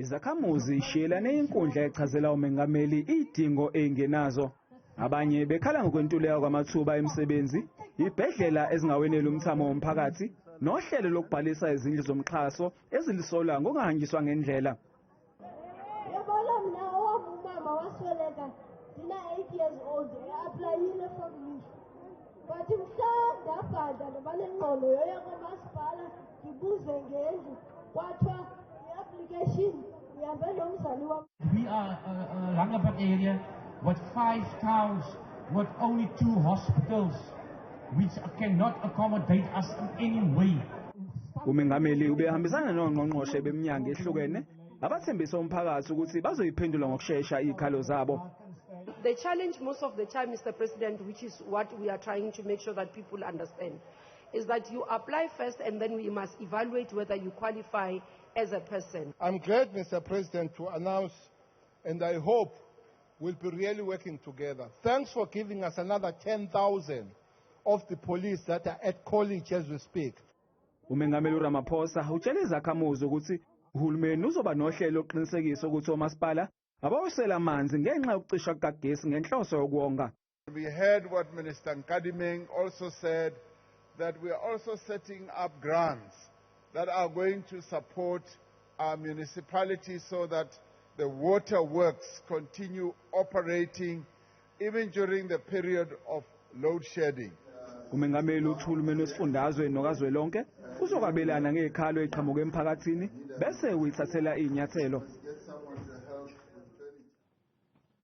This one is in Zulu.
Izakhamuzi zishiyelane inkundla echazela umengameli izidingo ezingenazo. Abanye bekhala ngokwentuleka kwamathuba emisebenzi, izibhedlela ezingaweneli umthamo womphakathi, nohlelo lokubhalisa izindlu zomxhaso ezilisola ngokungahanjiswa ngendlela. Yabona, mna owam umama wasweleka ndina-8 years old, e-applyile for me, but mhla ndabhadla ndaba nengqondo yoya kwamasipala ndibuze ngendlu, kwathiwa i-application ihambe nomzali wam. We are a Langeberg area with five towns with only two hospitals, which cannot accommodate us in any way. Umengameli ubehambisana nongqongqoshe beminyango ehlukene abathembisa umphakathi ukuthi bazoyiphendula ngokushesha izikhalo zabo. The challenge most of the time, Mr. President, which is what we are trying to make sure that people understand, is that you apply first and then we must evaluate whether you qualify as a person. I'm glad, Mr. President, to announce, and I hope we'll be really working together. Thanks for giving us another 10,000 of the police that are at college as we speak. Umengameli uRamaphosa utshele izakhamuzi ukuthi uhulumeni uzoba nohlelo lokuqinisekisa ukuthi omasipala abawisela amanzi ngenxa yokucishwa kukagesi ngenhloso yokuwonga. We heard what Minister Nkadimeng also said, that we are also setting up grants that are going to support our municipalities so that the water works continue operating even during the period of load shedding. Umengameli uthi uhulumeni wesifundazwe nokazwelonke uzokwabelana ngezikhalo eziqhamuka emphakathini bese uyithathela izinyathelo.